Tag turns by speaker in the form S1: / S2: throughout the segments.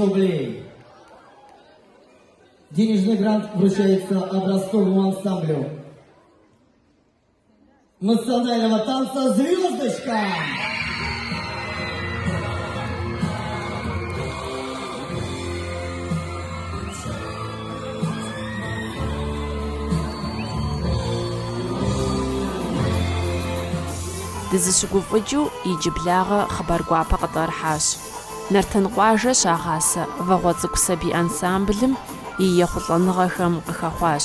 S1: рублей. Денежный грант вручается образцовому ансамблю национального танца «Звездочка».
S2: Дызыщыгуфӏыкӏыу иджыблагъэ хъыбар гуапэ къытӏэрыхьащ. Нартан къуажэ щагъасэ Вагъуэ цӏыкӏу сабий ансамблым и ехъулӏэныгъэхэм къыхэхъуащ.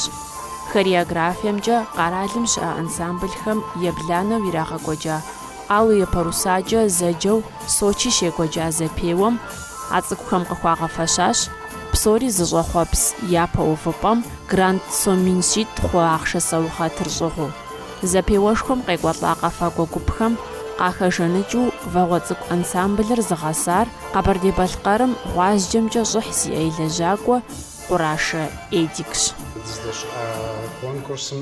S2: Хореографиемкӏэ къэралым щыӏэ ансамблхэм ебланэу ирагъэкӏуэкӏа Алые парусакӏэ зэджэу Сочи щекӏуэкӏа зэпеуэм а цӏыкӏухэм къыхуагъэфэщащ псори зыщӏэхъуэпс япэ увыпӏэм грант сом 100 000 хъу ахъшэ саугъэтыр щӏыгъуу. Зэпеуэшхуэм къекӏуэлӏа къэфакӏуэ гупхэм къахэжаныкӏыу Вагъуэ цӏыкӏу ансамблыр зыгъэсар Къэбэрдей-Балъкъэрым гъуазджэмкӏэ щӏыхь зиӏэ и лэжьакӏуэ Къурашэ Эдикщ.
S3: Дыздэщыӏа конкурсым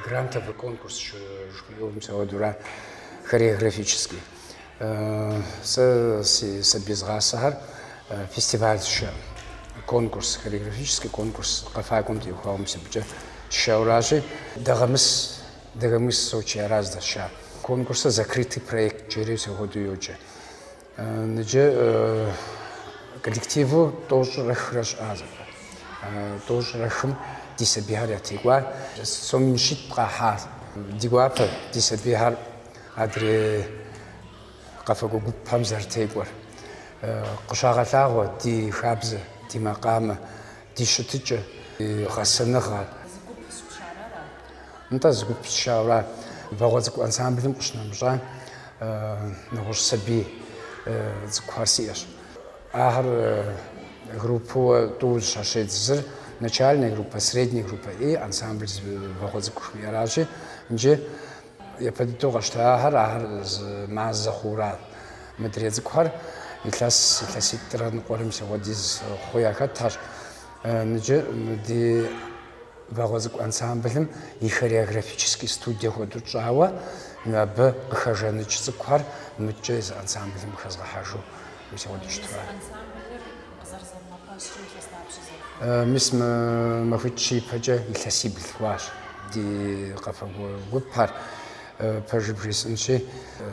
S3: грантовый конкурс жыхуиӏэу мис ауэдура хореографический. Сэ си сабий згъасэхэр фестиваль сшэ, конкурс, хореографический конкурс къэфакӏуэм теухуауэ мис абыкӏэ сшэуращи, Дагъэмыс, Дагомыс Сочи ара здэсша. Конкурсыр закрытый проект жери мис апхуэдэу йоджэ. Иджы коллективу тӏощӏрэ хырэ щыӏа зэпэ. Тӏощӏрэ хым ди сабийхэр ятекӏуа, сом 100 000 къахьа. Ди гуапэ ди сабийхэр адрей къэфакӏуэ гупхэм зэрытекӏуэр. Къыщагъэлъагъуэ ди хабзэ, ди макъамэ, ди щытыкӏэ, ди гъэсэныгъэ. Нтӏэ, зы гуп сшаура. Вагъуэ цӏыкӏу ансамблым къыщынэмыщӏа нэгъуэщӏ сабий цӏыкӏухэр сиӏэщ. Ахэр группэуэ тӏу зыщхьэщедз. Зыр начальная группа, средняя группа и ансамбль Вагъуэ цӏыкӏу жыхуиӏэращи, иджы япэ дыдэу къэщтахэр, ахэр зы мазэ хъуура. Мыдрей цӏыкӏухэр илъэс, илъэситӏрэ ныкъуэрэ мис апхуэдиз хъу яхэтхэщ. Иджы ди Вагъуэ цӏыкӏу ансамблым и хореографический студие хуэдэу тщӏауэ, абы къыхэжаныкӏ цӏыкӏухэр мыдкӏэ езы ансамблым къыхэзгъэхьэжу мис апхуэдэу щытура. Мис мы махуитӏ-щы ипэкӏэ илъэсибл хъуащ ди къэфакӏуэ гупхэр. Пэжыр бжесӏэнщи,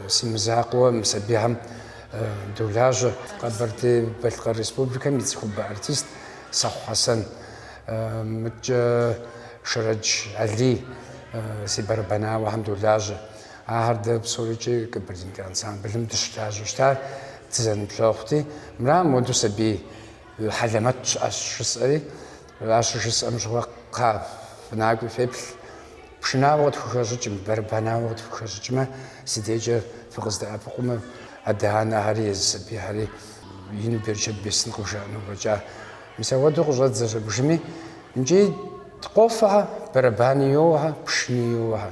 S3: си мызакъуэу мы сабийхэм долажьэ. Къэбэрдей-Балъкъэр Республикэм и цӏыхубэ артист Сэхъу Хьэсэн. Мыдкӏэ Шэрэдж Алий си бэрэбанауэхэм долажьэ. Ахэр дэ псорикӏи Кабардинка ансамблым дыщылажьэу щытар дызэныбжьэгъути, мыра мыуэдэу сабий хьэлэмэт щыӏэщ жысӏэри, ар щыжысӏэм щыгъуэ кхъа фынакӏуи феплъ, пшынауэ къытхухэщӏыкӏым, бэрэбанауэ къытхухэщӏыкӏмэ, си дежкӏэ фыкъыздэӏэпыкъумэ, адэ-анэхэри езы сабийхэри ину берычэт бесын къывжаӏэну фӏэкӏа. Мис апхуэдэу къыщӏэддзэщ абыжми, икӏи къофэхэ, бэрэбани йоуэхэ, пшыни йоуэхэ.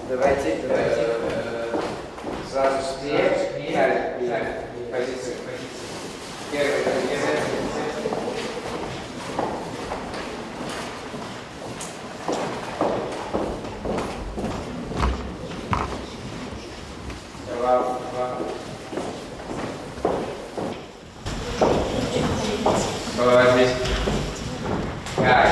S3: Давайте, давайте сразу сменяли позиции. Первая позиция. Два, два. Положись. Так.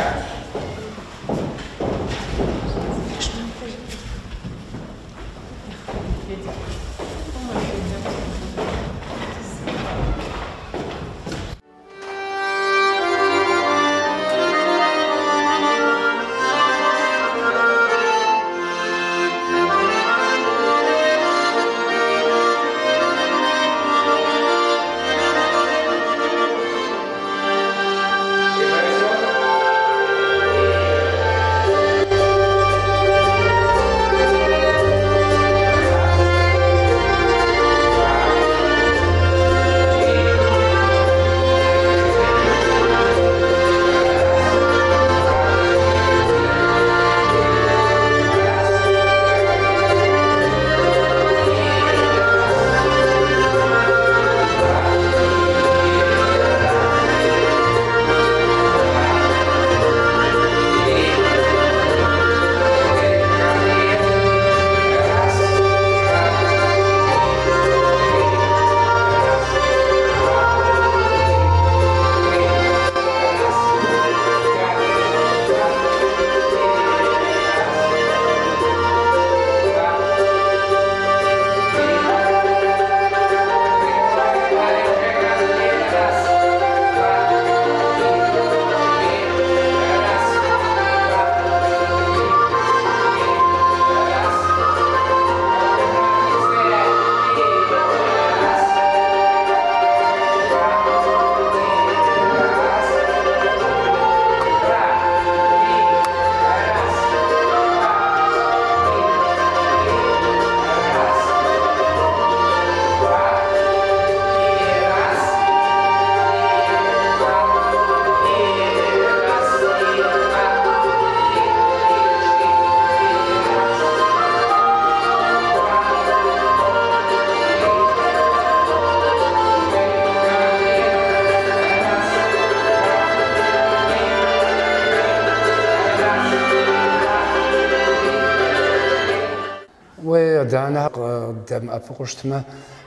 S3: Адэ-анэхэр къыддэмыӏэпыкъуу щытмэ,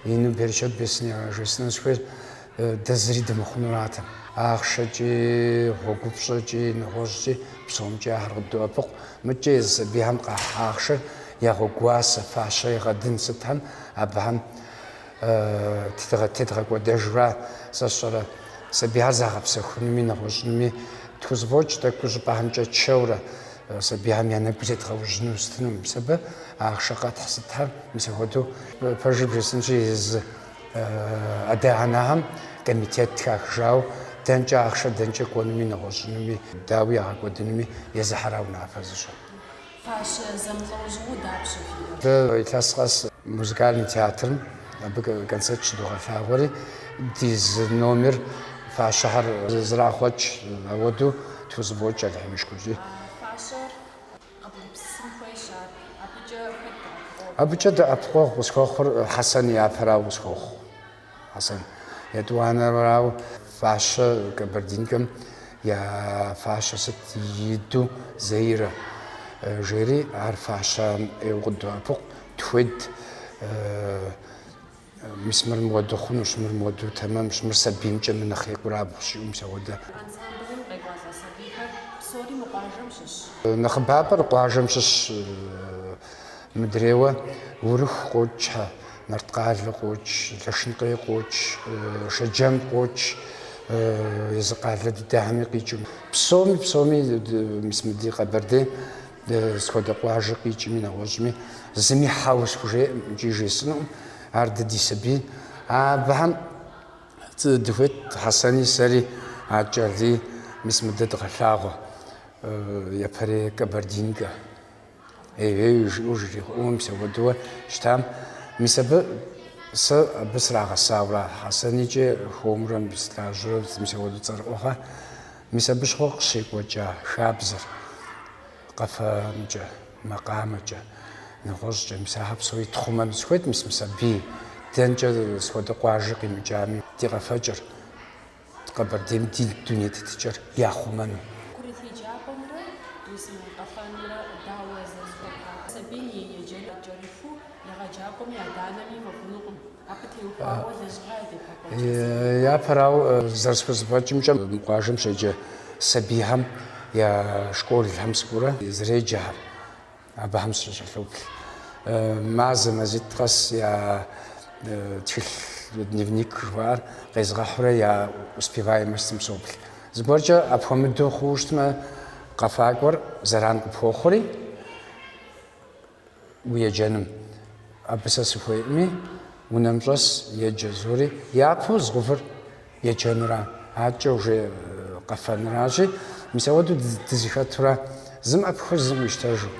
S3: ину берычэт бесын яжесӏэну сыхуейщ, дэ зыри дымыхъунуратэм. Ахъшэкӏи, гъуэгупщӏэкӏи, нэгъуэщӏкӏи, псомкӏи ахэр къыддоӏэпыкъу. Мыдкӏэ езы сабийхэм къахь ахъшэр я гъуэгуасэ, фащэ егъэдын сытхэм абыхэм тедгъэкӏуэдэжура, сэ сщӏэрэ, сабийхэр загъэпсэхунуми, нэгъуэщӏынуми тхузэфӏокӏ тӏэкӏу щӏыпӏэхэмкӏэ тшэурэ, сабийхэм я нэгу зедгъэужьыну сытыну, мис абы ахъшэ къэтхь сытхэр, мис апхуэдэу пэжыр бжесӏэнщи, езы адэ-анэхэм комитет хахыжауэ дэнкӏэ ахъшэр дэнкӏэ кӏуэнуми, нэгъуэщӏынуми, дауэ ягъэкӏуэдынуми езыхьэра унафэ зыщӏыр.
S2: Фащэ зэмылӏэужьыгъуэу дапщэ фиӏэр?
S3: Дэ илъэс къэс музыкальный театрым абы концерт щыдогъэлъагъуэри, ди зы номер фащэхэр зэрахъуэкӏ ауэдэу тхузэфӏокӏ Алыхьым и шыкуркӏи.
S2: Фащэр къэбгупсысын хуейщ ар. Абыкӏэ хэт дэӏэпыкъуэгъу?
S3: Абыкӏэ дэӏэпыкъуэгъу къысхуэхъур Хьэсэн япэрауэ къысхуохъу. Хьэсэн. Етӏуанэрауэ, фащэ Кабардинкэм я фащэ сыт иду Заирэ жери, ар фащэм ӏейуэ къыддоӏэпыкъу, тхуед, мис мыр мыуэду хъунущ, мыр мыуэду тэмэмщ, мыр сабиймкӏэ мыр нэхъ екӏурабгъущ жиӏэу мис ауэдэ.
S2: Ансамблым къекӏуалӏэ сабийхэр псори мы къуажэм щыщ?
S3: Нэхъыбапӏэр къуажэм щыщ, мыдрейуэ Урыху къокӏхэ. Нарткъалэ къокӏ, Лашынкъей къокӏ, Шэджэм къокӏ, езы къалэ дыдэхэми къикӏыу. Псоми, псоми, мис мы ди Къэбэрдей сыт хуэдэ къуажэ къикӏми, нэгъуэщӏми, зыми хьэуэ схужеӏым икӏи жесӏэнукъым, ар дэ ди сабий. Абыхэм дыхуейт Хьэсэни сэри, Акӏэли, мис мыдэ дгъэлъагъуэ япэрей Кабардинкэ. Ей-ей жиӏэу жригъэӏэу мис апхуэдэуэ щытам. Мис абы сэ абы срагъэсауэра Хьэсэникӏи хуэмурэ мис лажьэурэ мис апхуэдэу цӏэрыӏуэ хъуа. Мис абы щыгъуэ къыщекӏуэкӏа хабзэр къэфэмкӏэ, макъамэкӏэ, нэгъуэщӏкӏэ, мис ахэр псори тхъумэну сыхуейт, мис мы сабий дэнкӏэ сыт хуэдэ къуажэ къимыкӏами ди къэфэкӏэр. Къэбэрдейм ди дуней тетыкӏэр яхъумэну.
S2: Курыт еджапӏэмрэ мис мы къэфэнымрэ дауэ зэрызэхуэпхар? Сабийм и еджэныр кӏэрыхуу егъэджакӏуэми адэ-анэми фӏэфӏынукъым. Абы теухуауэ лэжьыгъэ ядебгъэкӏуэкӏ.
S3: Япэрауэ, зэрысхузэфӏэкӏымкӏэ, мы къуажэм щеджэ сабийхэм я школхэм сыкӏуэурэ зэреджэхэр. Абыхэм сыщӏэлъоплъ. Мазэ, мазитӏ къэс я тхылъ, дневник жыхуаӏэр къезгъэхьурэ я успеваемостым соплъ. Зыгуэркӏэ апхуэмыдэу хъууэ щытмэ, къэфакӏуэр зэран къыпхуохъури, уи еджэным. Абы сэ сыхуейӏыми, унэм щӏэс, еджэ жызори, япэу згъэувыр еджэнура, адэкӏэ уже къэфэныращи, мис ауэдэу дызэхэтурэ зым ӏэпыхур зым къищтэжу.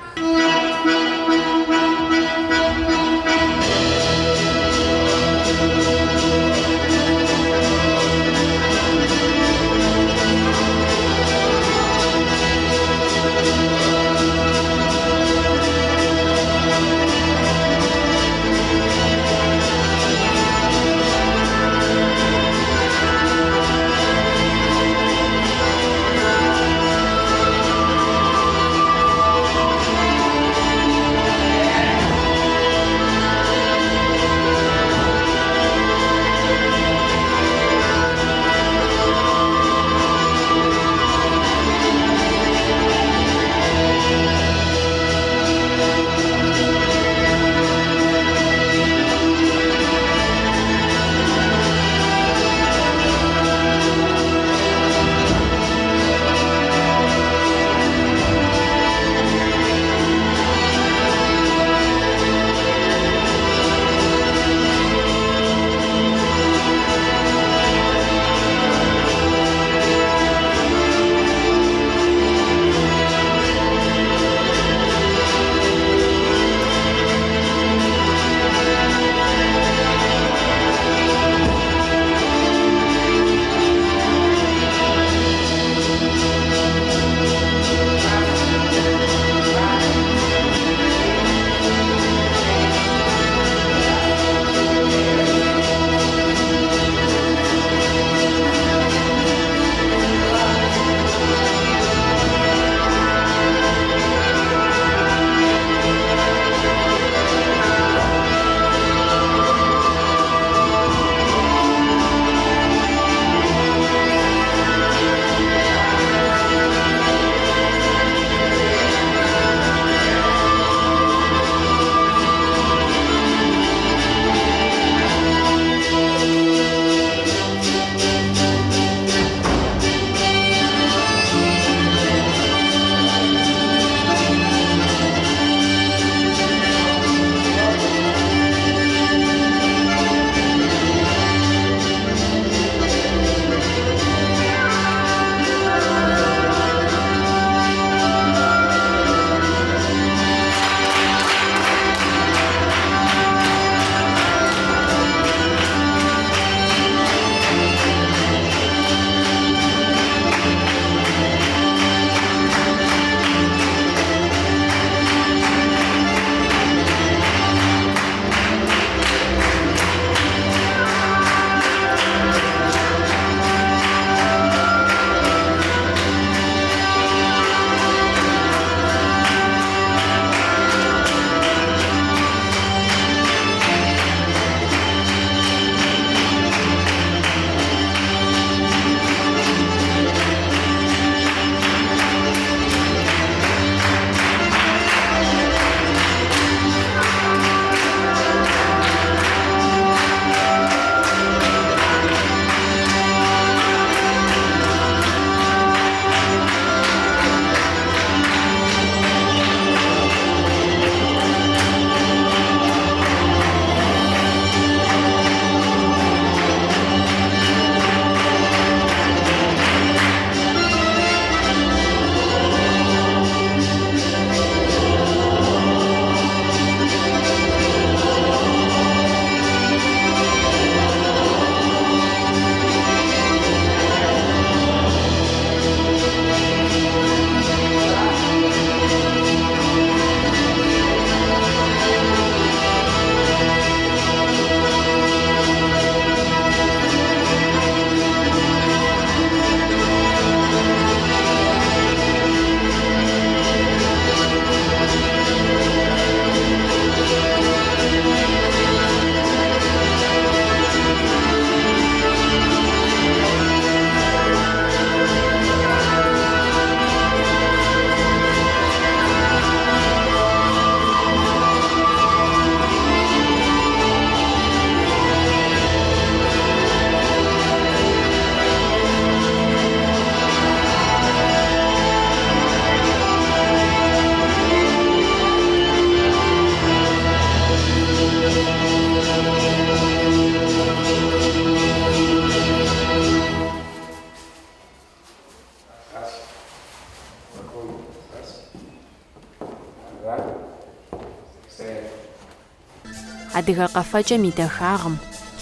S2: Адыгэ къэфэкӏэм и дахагъым,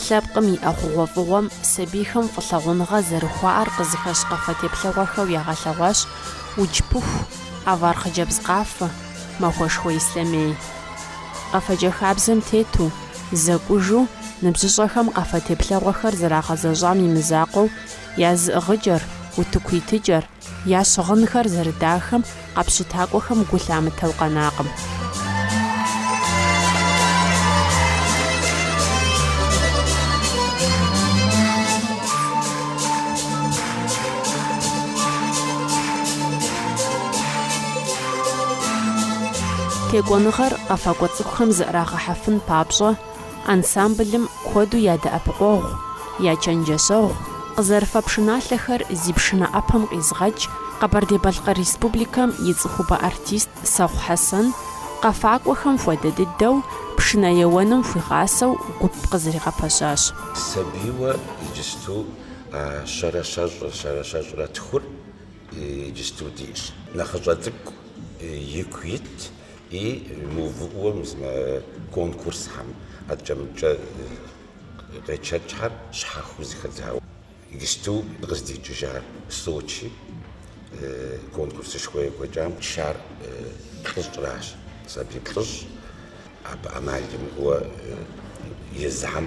S2: лъэпкъым иӏэ хъугъуэфӏыгъуэм сабийхэм фӏылъагъуныгъэ зэрыхуаӏэр къызыхэщ къафэ теплъэгъуэхэу ягъэлъэгъуащ Уджпыху, Авар хъыджэбз къафэ, Махуэшхуэ ислъэмей. Къэфэкӏэ хабзэм тету, зэкӏужу, ныбжьыщӏэхэм къафэ теплъэгъуэхэр зэрагъэзэщӏам и мызакъуэу, я зыӏыгъыкӏэр, утыку итыкӏэр, Я щыгъынхэр зэрыдахэм къэпщытакӏуэхэм гу лъамытэу къэнакъым. Текӏуэныгъэр къэфакӏуэ цӏыкӏухэм зыӏэрагъэхьэфын папщӏэ, Ансамблым куэду я дэӏэпыкъуэгъу, я чэнджэщэгъу, къызэрыфэ пшыналъэхэр зи пшынэ ӏэпэм къизгъэкӏ Къэбэрдей-Балъкъэр Республикэм и цӏыхубэ артист Сэхъу Хьэсэн къэфакӏуэхэм хуэдэ дыдэу пшынэ еуэным хуигъасэу гуп къызэригъэпэщащ.
S4: Сабийуэ иджысту щэрэ щэщӏрэ, щэрэ щэщӏрэ тхур иджысту диӏэщ. Нэхъыщӏэ цӏыкӏу ику ит И мыувыӏэу мис мы конкурсхэм адэкӏэ-мыдэкӏэ къечэкӏхэр щхьэхуэу зыхэдзауэ. Иджысту дыкъыздикӏыжар Сочи конкурсышхуэ екӏуэкӏам тшар плӏыщӏращ, сабий плӏыщӏ. Абы ӏэмал имыӏэу езыхэм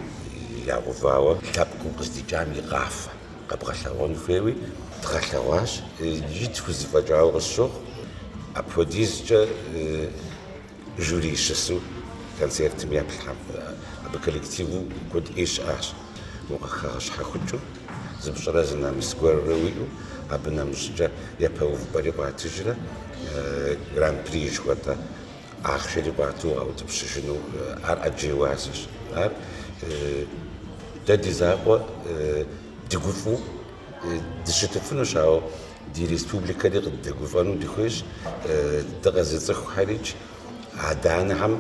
S4: ягъэувауэ лъэпкъым къыздикӏам и къафэ къэбгъэлъэгъуэн хуейуи дгъэлъэгъуащ. Иджы тхузэфӏэкӏауэ къысщохъу. Апхуэдизкӏэ жюри щысу концертым еплъхэм, абы коллективу куэд ӏей щыӏащ. Укъыхэгъэщхьэхукӏыу, зы пщӏэрэ зы нэмыс гуэррэ уиӏэу, абы нэмыщӏкӏэ япэ увыпӏэри къуатыжрэ гран-при жыхуэтӏэ Ахъшэри къуату укъаутӏыпщыжыну ар ӏэджэ и уасэщ. Ар дэ ди закъуэ дыгуфӏэу дыщытыфынущ, ауэ ди республикэри къыддэгуфӏэну дыхуейщ, дыкъэзыцӏыхухэрикӏ адэ-анэхэм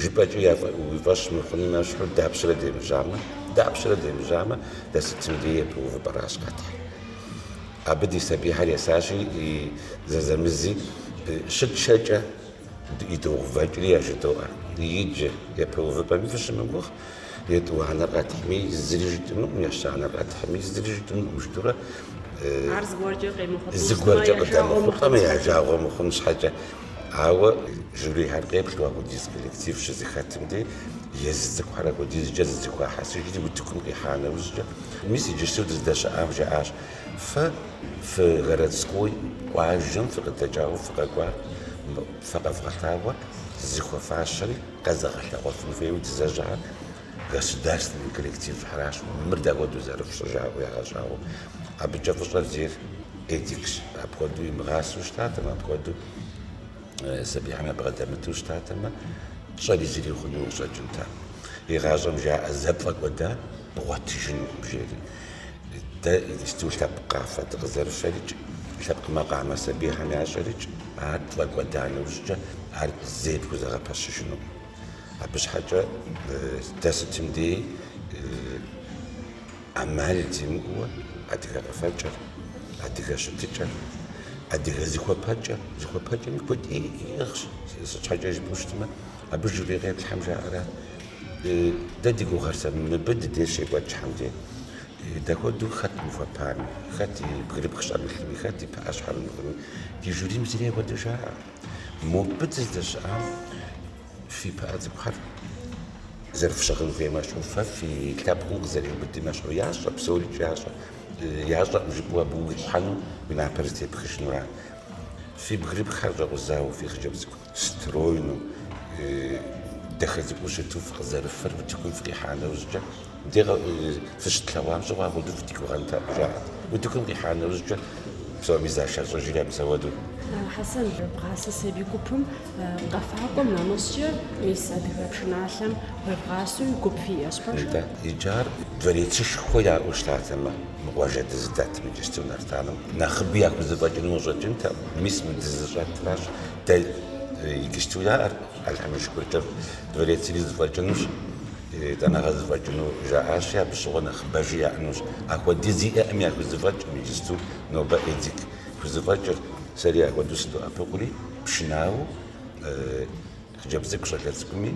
S4: жыпӏэкӏи уи фӏэщ мыхъуным ещхьу дапщэрэ демыжьамэ, дапщэрэ демыжьамэ, дэ сытым дей япэ увыпӏэращ къэтхьыр. Абы ди сабийхэр есащи, зэзэмызи щытшэкӏэ идогъэувэкӏри яжыдоӏэ. Иджы япэ увыпӏэми фыщымыгугъ, етӏуанэр къэтхьми зыри жытӏынукъым, ещанэр къэтхьми зыри жытӏынукъым жытӏэурэ.
S2: Ар зыгуэркӏэ къемыхъулӏэу
S4: Зыгуэркӏэ къыдэмыхъулӏэмэ, я жагъуэ мыхъун щхьэкӏэ. Ауэ жюрихэр къеплъу апхуэдиз коллектив щызэхэтым дей, езы цӏыкӏухэр апхуэдизкӏэ зызэхуахьэсыжри утыкум къихьа нэужькӏэ, мис иджысту дыздэщыӏам жаӏащ. Фэ фыгородской къуажэм фыкъыдэкӏауэ фыкъэкӏуар, фэ къэвгъэлъагъуэр зыхуэфащэри къэзыгъэлъэгъуэфын хуейуэ дызэжьар государственный коллективхэращ, мыр дапхуэдэу зэрыфщӏыр жаӏэу ягъэщӏагъуэу. Абыкӏэ фӏыщӏэр зейр Эдикщ. Апхуэдэу имыгъасэу щытатэмэ, апхуэдэу сабийхэм ябгъэдэмыту щытатэмэ, тщӏэри зыри хъуну къыщӏэкӏынтэкъым. Игъащӏэм жаӏэ зэ пфӏэкӏуэда бгъуэтыжынукъым, жери. Дэ иджысту лъэпкъ къафэ дыкъызэрыфэрикӏ, лъэпкъ макъамэ сабийхэм ящӏэрикӏ, ар тфӏэкӏуэда нэужькӏэ ар зэи пхузэгъэпэщыжынукъым. Абы щхьэкӏэ дэ сытым дей ӏэмал димыӏэуэ адыгэ къэфэкӏэр, адыгэ щытыкӏэр, адыгэ зыхуэпэкӏэр, зыхуэпэкӏэми куэд иӏыгъщ, сыт щхьэкӏэ жыпӏэу щытмэ, абы жюри къеплъхэм жаӏэрат. Дэ ди гугъэр сэ мыбы дыдей щекӏуэкӏхэм дей. Дапхуэдэу хэт мыхуэпами, хэт и бгырыпх щӏэмылъми, хэт и пыӏэ щхьэрымыгъми, ди жюрим зыри апхуэдэ жаӏэ. Мобы дыздэщыӏам фи пыӏэ цӏыкӏухэр зэрыфщыгъын хуейм ещхьу, фэ фи лъэпкъым къызэриубыдым ещхьу ящӏэ, псорикӏ ящӏэ. Ящӏэкъым жыпӏэу абы уихьэну, уи напэр зытепхыжынура. Фи бгырыпххэр щӏэкъузауэ, фи хъыджэбз цӏыкӏу стройну, дахэ цӏыкӏуу щыту фыкъызэрыфэр утыкум фыкъихьа нэужькӏэ, дэ фыщытлъэгъуам щыгъуэ апхуэдэу фыдигугъэнтэкъым, жаӏэрт. Утыкум къихьа нэужькӏэ псоми зашэщӏыжри абы сауэду.
S2: Хьэсэн, бгъасэ сабий гупым къэфакӏуэм нэмыщӏкӏэ, мис адыгэ пшыналъэм хуевгъасэуи гуп фиӏэщ, пэжу?
S4: Нтӏэ, иджы ар дворецышхуэ яӏэу щытатэмэ, мы къуажэ дызыдэтым иджысту Нартаным нэхъыби яхузэфӏэкӏыну къыщӏэкӏынтэкъым. Мис мы дызыщӏэтращ дэ иджысту яӏэр, Алыхьым и шыкуркӏэ дворецри зэфӏэкӏынущ, етӏанэгъэ зэфӏэкӏыну жаӏащи, абы щыгъуэ нэхъыбэжи яӏэнущ. Апхуэдиз иӏэкъым яхузэфӏэкӏым иджысту нобэ Эдик хузэфӏэкӏыр, сэри апхуэдэу сыдоӏэпыкъури, пшынауэу хъыджэбз цӏыкӏу, щӏалэ цӏыкӏуми.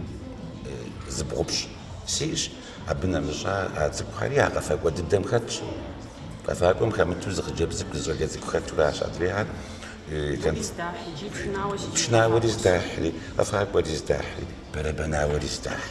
S4: зыбгъупщӏ сиӏэщ. Абы нэмыщӏа а цӏыкӏухэри а къэфакӏуэ дыдэм хэтщ. Къэфакӏуэм хэмыту зы хъыджэбз цӏыкӏу, зы щӏалэ цӏыкӏу хэтуращ. Адрейхэр пшынауэри здахьри, къэфакӏуэри здахьри, бэрэбэнауэри здахь.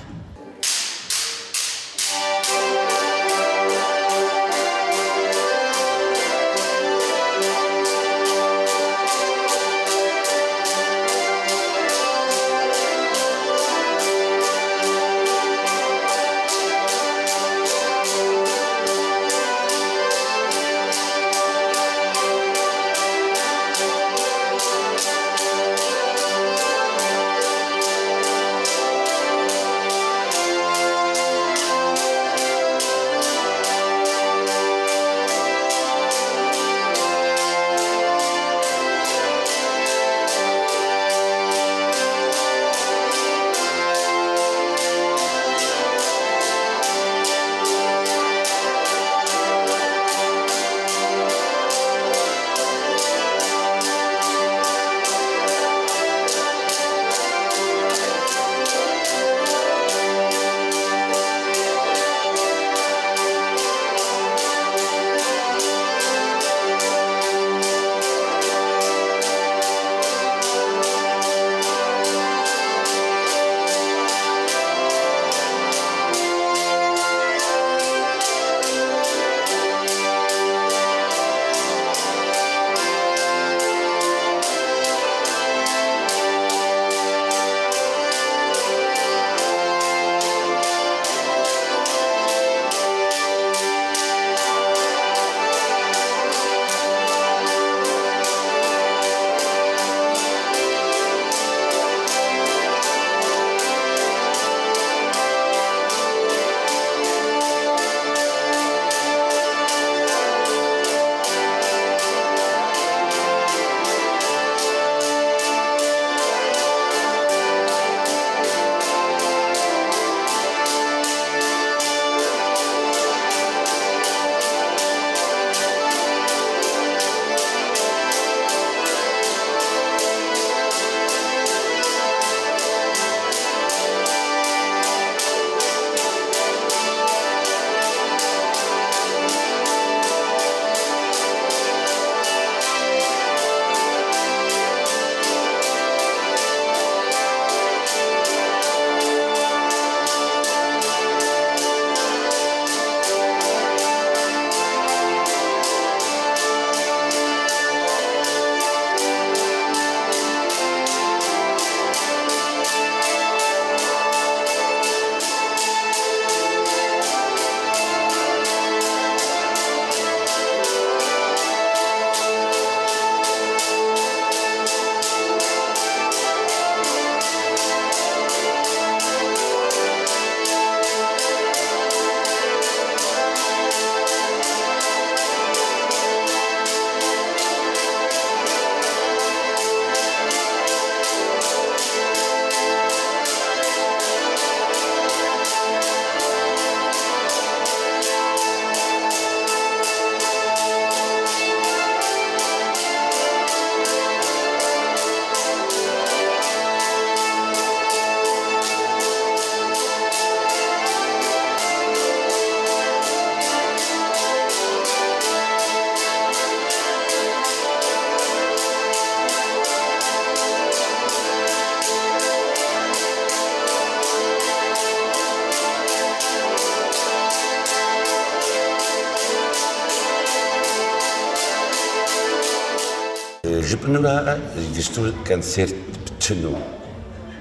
S4: Жыпӏэнураӏэ, иджысту концерт птыну,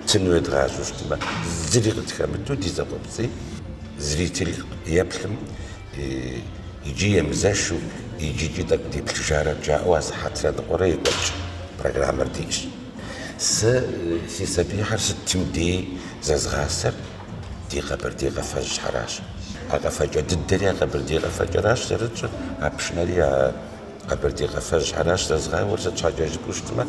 S4: ттыну едгъажьэу щытмэ, зыри къытхэмыту ди закъуэпцӏий зритель еплъым иджы емызэшу, иджыкӏи тӏэкӏу деплъыжарэт жаӏэу а сыхьэтрэ ныкъуэрэ екӏуэкӏ программэр диӏэщ. Сэ си сабийхэр сытым дей зэзгъасэр ди къэбэрдей къафэжьхэращ. А къэфэкӏэ дыдэри а къэбэрдей къэфэкӏэращ зэрытщӏыр, а пшынэри а къэбэрдей къафэжьхэращ зэзгъауэр, сыт щхьэкӏэ жыпӏэу щытмэ,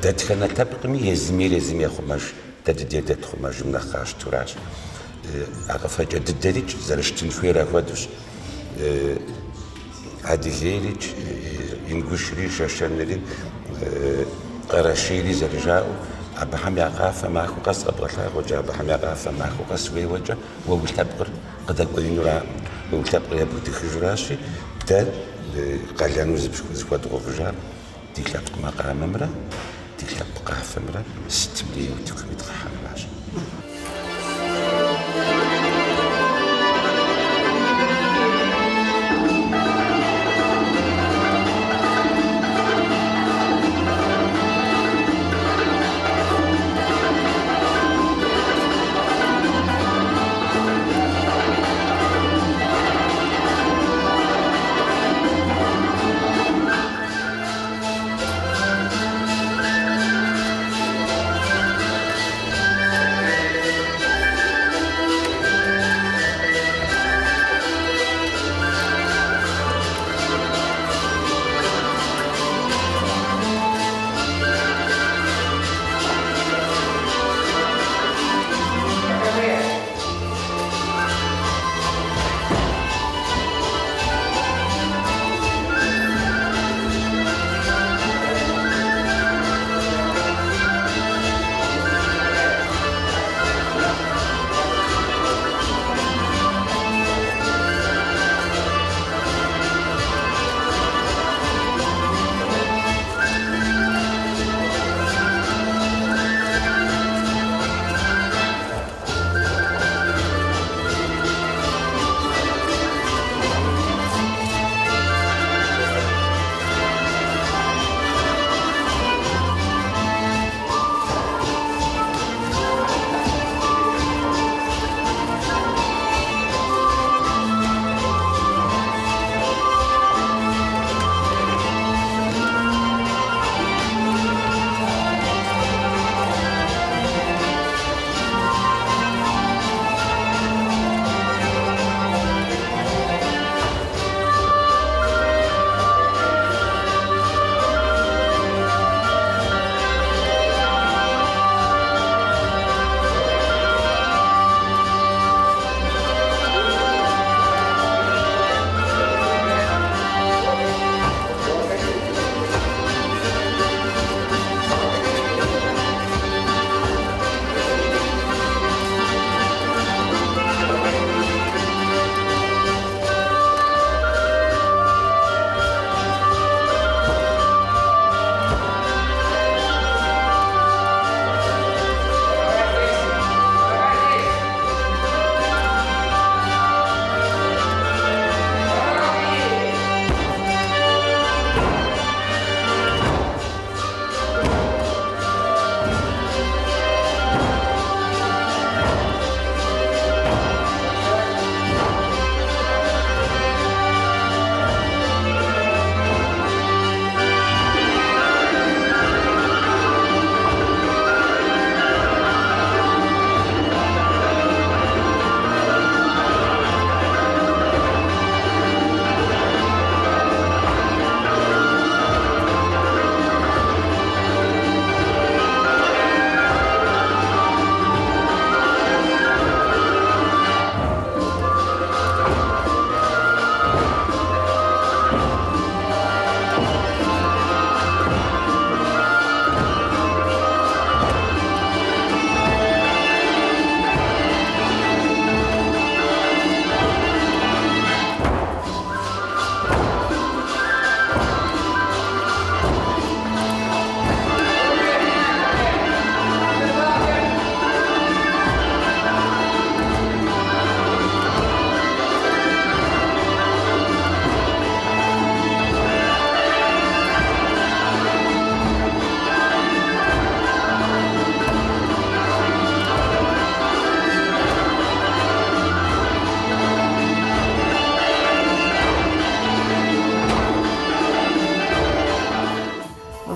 S4: дэтхэнэ лъэпкъми езым ейр езым ехъумэж, дэ дыдейр дэ тхъумэжым нэхъ къащтуращ. А къэфэкӏэ дыдэрикӏ зэрыщытын хуейр ахуэдэущ. Адыгейрикӏ, Ингушри, Шэшэнри, Къэрэшейри зэрыжаӏэу. Абыхэм я къафэ махуэ къэс къэбгъэлъагъуэкӏэ, абыхэм я къафэ махуэ къэс уеуэкӏэ, уэ уи лъэпкъыр къыдэкӏуеинуракъым, уэ уи лъэпкъыр ебудыхыжуращи, дэ къалэну зыхуэдгъэувыжар ди лъэпкъ макъамэмрэ ди лъэпкъ къафэмрэ сытым дей утыкум идгъэхьэнуращ.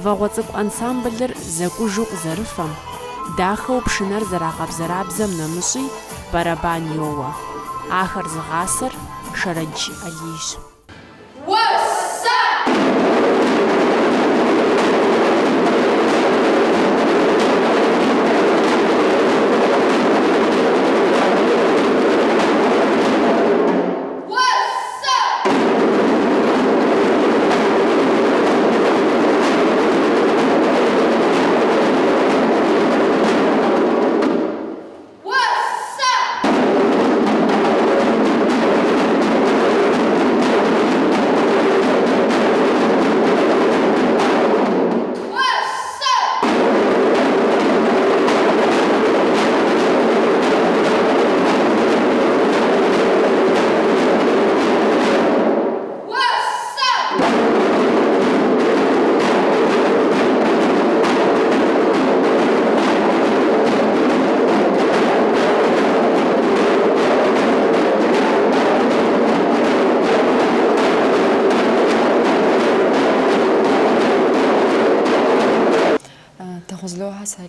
S2: Вагъуэ цӏыкӏу ансамблыр зэкӏужу къызэрыфэм, дахэу пшынэр зэрагъэбзэрабзэм нэмыщӏи, бэрэбан йоуэ. Ахэр зыгъасэр Шэрэдж Алийщ.
S5: Уэ-сэ! Уэ-сэ!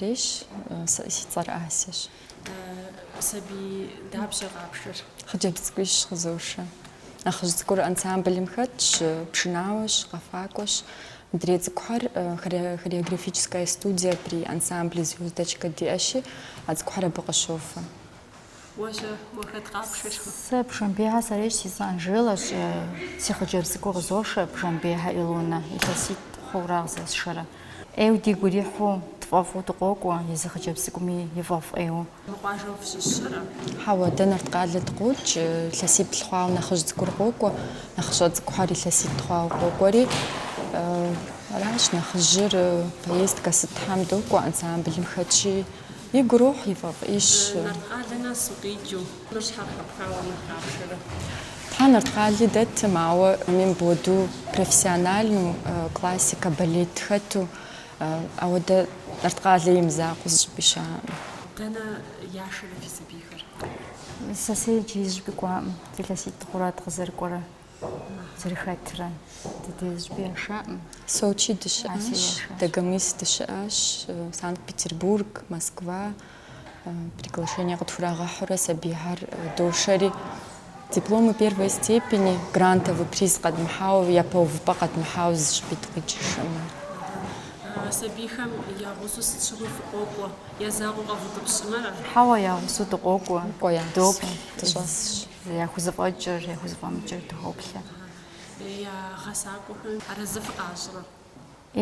S6: сарейщ, си цӏэр Асящ.
S2: Сабий дапщэ къапшэр?
S6: Хъыджэбз цӏыкӏуищ къызошэ. Нэхъыжь цӏыкӏур ансамблым хэтщ, пшынауэщ, къэфакӏуэщ. Мыдрей цӏыкӏухэр хореографическая студия при ансамбле Звездочка диӏэщи, а цӏыкӏухэр абы къыщофэ.
S2: Уэ-щэ, уэ хэт къапшэр?
S7: Сэ Бжэмбейхьэ сарейщ, си цӏэ Анжелэщ. Си хъыджэбз цӏыкӏур къызошэ, Бжэмбейхьэ Илонэ, илъэситӏ хъуурэ къызэсшэрэ. ӏейуэ дигу ирихьу, тфӏэфӏу дыкъокӏуэ, езы хъыджэбз цӏыкӏуми и фӏэфӏ ӏейуэ.
S2: Мы къуажэм фыщыщ ара?
S6: Хьэуэ, дэ Нарткъалэ дыкъокӏ, илъэсиплӏ хъуауэ нэхъыжь цӏыкӏур къокӏуэ, нэхъыщӏэ цӏыкӏухэр илъэситӏ хъуауэ къокӏуэри. Аращ, нэхъыжьыр поездкэ сытхэм докӏуэ, ансамблым хэтщи, игу ирохь, и фӏэфӏищ.
S2: Нарткъалэ нэс укъикӏыу, мыр щхьэ къыхэпхауэ мыр къапшэрэ?
S6: Тхьэ, Нарткъали дэтым, ауэ мыпхуэдэу профессиональнэу, классикэ, балет хэту, ауэдэ Нарткъалэ и мызакъуэу зыщӏыпӏи щыӏэкъым.
S2: Дэнэ яшэрэ фи сабийхэр?
S7: Сэ сэ иджыри зыщӏыпӏи кӏуакъым, илъэситӏ хъурат къызэрыкӏуэрэ, зэрыхэтрэ. Ди дей зыщӏыпӏи яшаӏым.
S6: Сочи дыщыӏащ, Дагомыс дыщыӏащ, Санкт-Петербург, Москва. Приглашение къытхурагъэхьурэ сабийхэр дошэри, дипломы первой степени, грантовый приз къэдмыхьауэ, япэ увыпӏэ къэдмыхьауэ зыщӏыпӏи дыкъикӏыжкъым.
S2: Сабийхэм я гъусэу сыт щыгъуи фыкъокӏуэ, я закъуэу къэвутӏыпщмэ ара?
S7: Хьэуэ, я гъусэу дыкъокӏуэ,
S6: Кӏуэ, я гъусэу
S7: доплъ,
S6: дыщӏэсщ.
S7: Яхузэфӏэкӏыр, яхузэфӏэмыкӏыр дыхоплъэ.
S2: Я гъэсакӏуэхэм арэзы фыкъащӏрэ?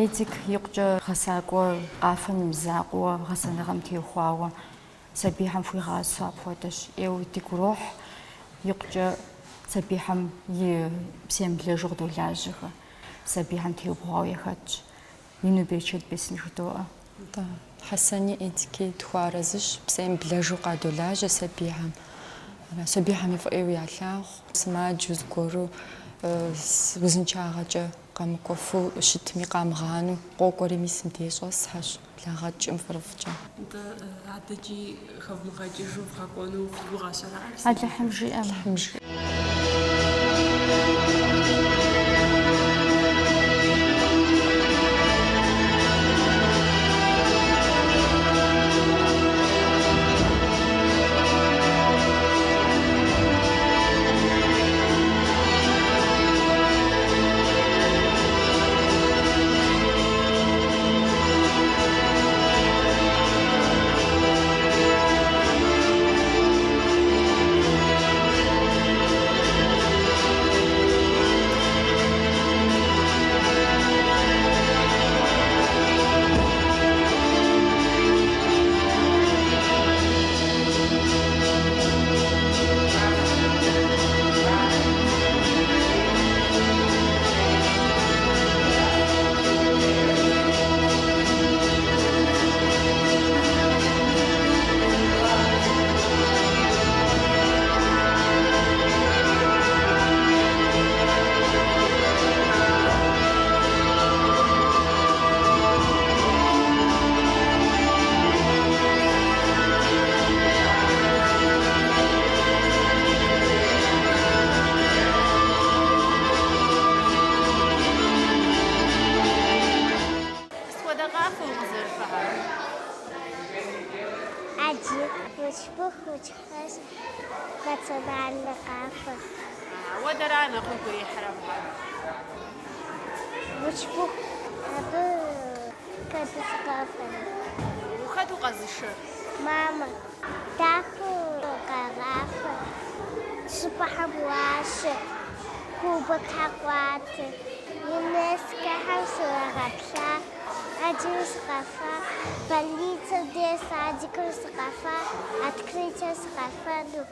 S7: Эдик икъукӏэ гъэсакӏуэ къафэм и мызакъуэу гъэсэныгъэм теухуауэ сабийхэм хуигъасэу апхуэдэщ. ӏейуэ дигу ирохь, икъукӏэ сабийхэм и псэемыблэжу къыдолажьэхэ. Сабийхэм теубгъуауэ яхэтщ. Ину берычэт бесын жыдоӏэ.
S6: Нтӏэ, Хьэсэни Эдики тхуэарэзыщ, псэемыблэжу къадолажьэ сабийхэм. Сабийхэми фӏы ӏейуэ ялъагъу, сымаджэу зыгуэру узыншагъэкӏэ къэмыкӏуэфу щытми къамыгъанэу къокӏуэри мис мыбдеж щӏэсхэщ, благъэкӏым фӏырыфӏкӏэ.
S2: Нтӏэ, адэкӏи хэвмыгъэкӏыжу вгъэкӏуэну фи гугъэщ, ара?
S7: Алыхьым жиӏэмэ.
S6: Алыхьым жиӏэмэ.
S2: Сыт хуэдэ къафэ укъызэрыфэхэр?
S8: Аджи, Учбух, Учхэс, национальнэ къафэ.
S2: Уэ дэра нэхъ уигу ирихьыр абыхэм?
S8: Учбух, абы куэду сыкъэфэрэ.
S2: Хэт укъэзышэр?
S8: Мамэ. Дахэу къагъафэ, щӏыпӏэхэм уашэ, кубокхэр къуаты. ЮНЕСКО-хэм срагъэплъа, ӏэджэри сыкъэфа, больницэм дей садикым сыкъэфа, открытие сыкъэфэну.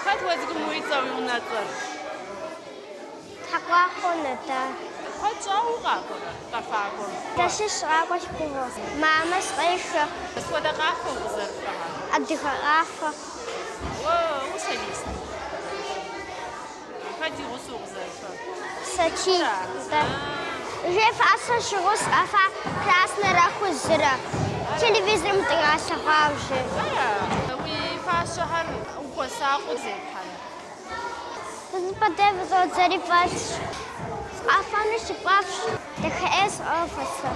S2: Хэт уэ цӏыкӏум уи цӏэр, уи унэцӏэр?
S8: Тхьэкъуахъуэ Нэда.
S2: Куэд щӏауэ укъакӏуэрэ къэфакӏуэм?
S8: Илъэсищ сыкъакӏуэ си гугъэ. Мамэ сыкъешэ.
S2: Сыт хуэдэ къафэ укъызэрыфэхэр?
S8: Адыгэ къафэ.
S2: Уэ усолист? Хэт и гъусэу укъызэрыфэр?
S8: Сочи. Уже фащэ сщыгъыу сыкъэфа краснэрэ хужьрэ. Телевизорым дралъэгъуа уже.
S2: Ара? Уи фащэхэр ухуэсакъыу зепхьэрэ?
S8: Зыщӏыпӏэ дей фӏызодзэри фӏэлъщ. Сыкъэфэну си фӏэфӏщ. Дахэ ӏей сыкъофэ сэ.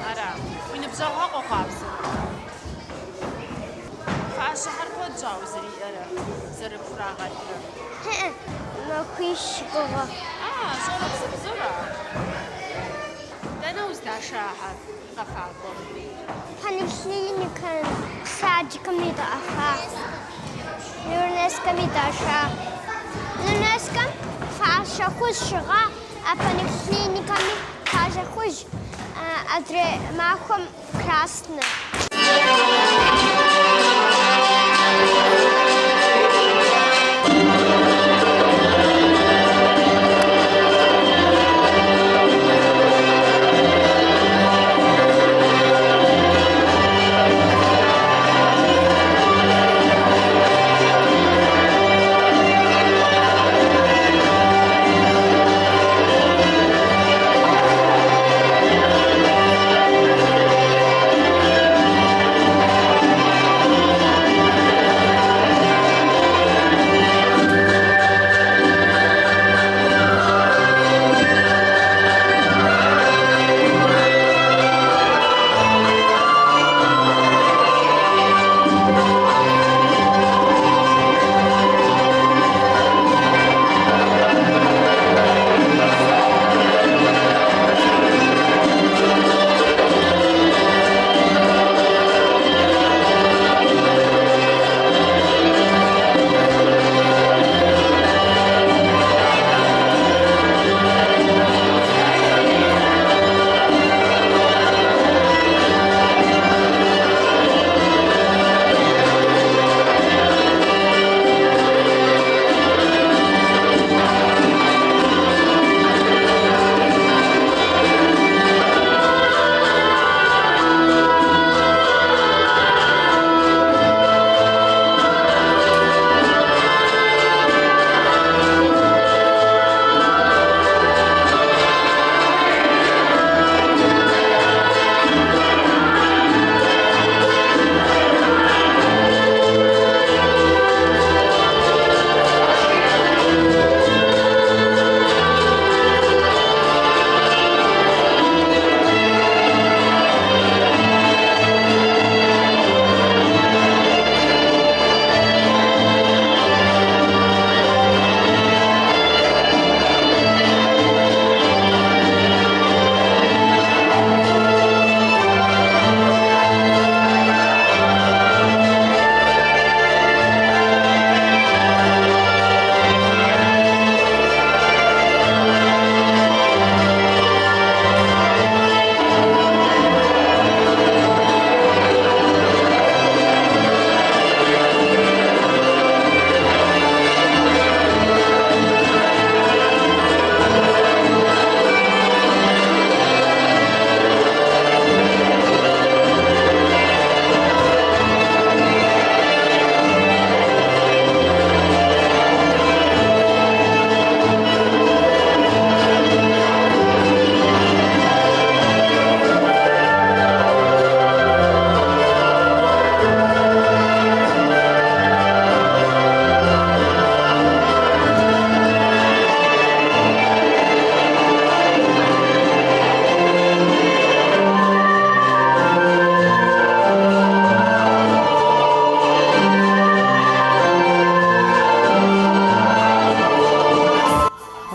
S2: Ара, уи ныбжьэгъухэр къохъуапсэ? Фащэхэр куэд щӏа узэриӏэрэ, зэрыпхурагъэдрэ?
S8: Хьыӏэ, махуищ си гугъэ.
S2: А, щӏэрыпсыбзура? Дэнэ уздаша ахэр къэфакӏуэм?
S8: Поликлиникэм, садикым дгъэфа, ЮНЕСКО-ми даша. ЮНЕСКО-м фащэ хужь щыгъа, а поликлиникэми фащэ хужь, адрей махуэм красный.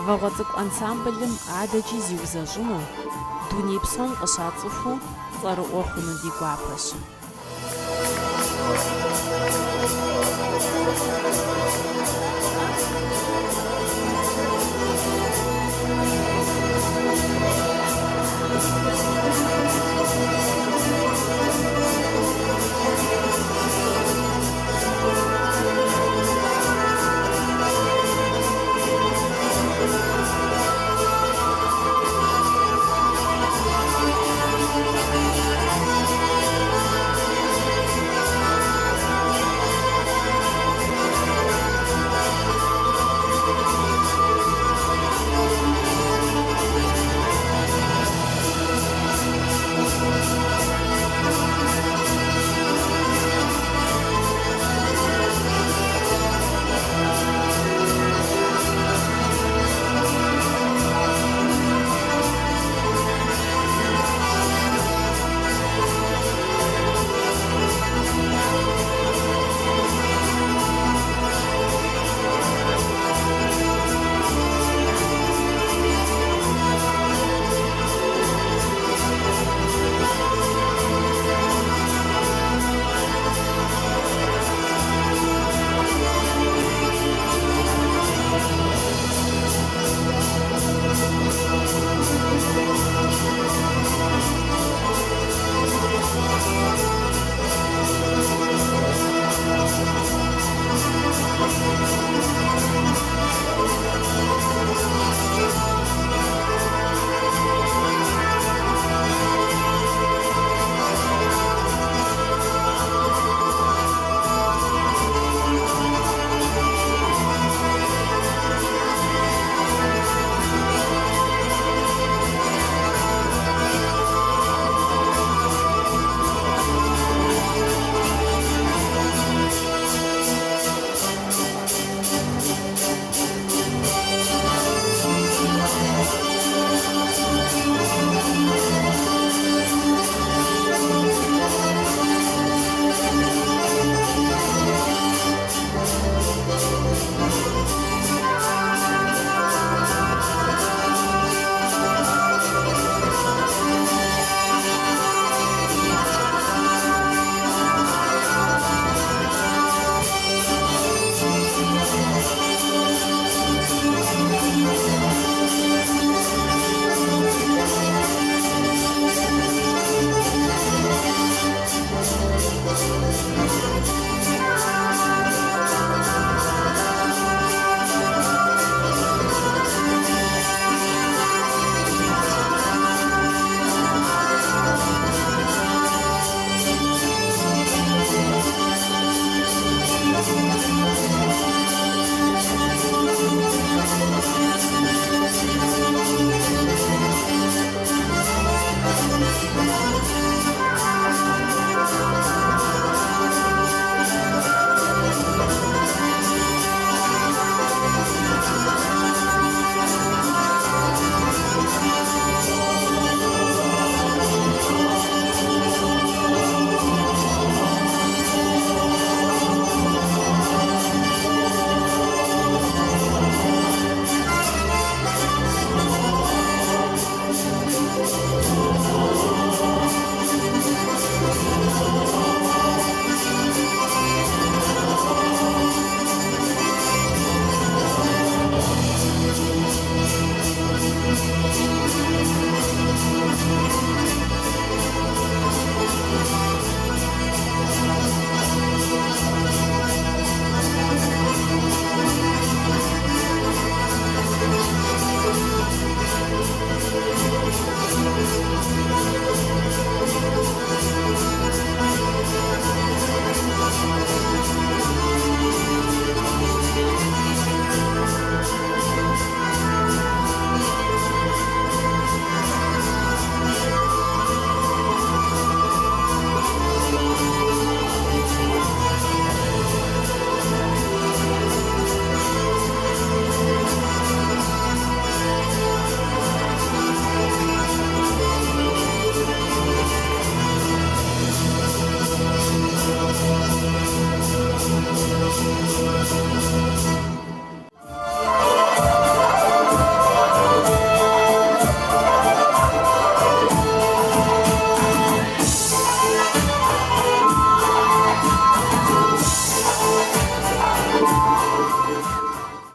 S2: Вагъуэ цӏыкӏу ансамблым адэкӏи зиузэщӏыну, дуней псом къыщацӏыхуу цӏэрыӏуэ хъуну ди гуапэщ.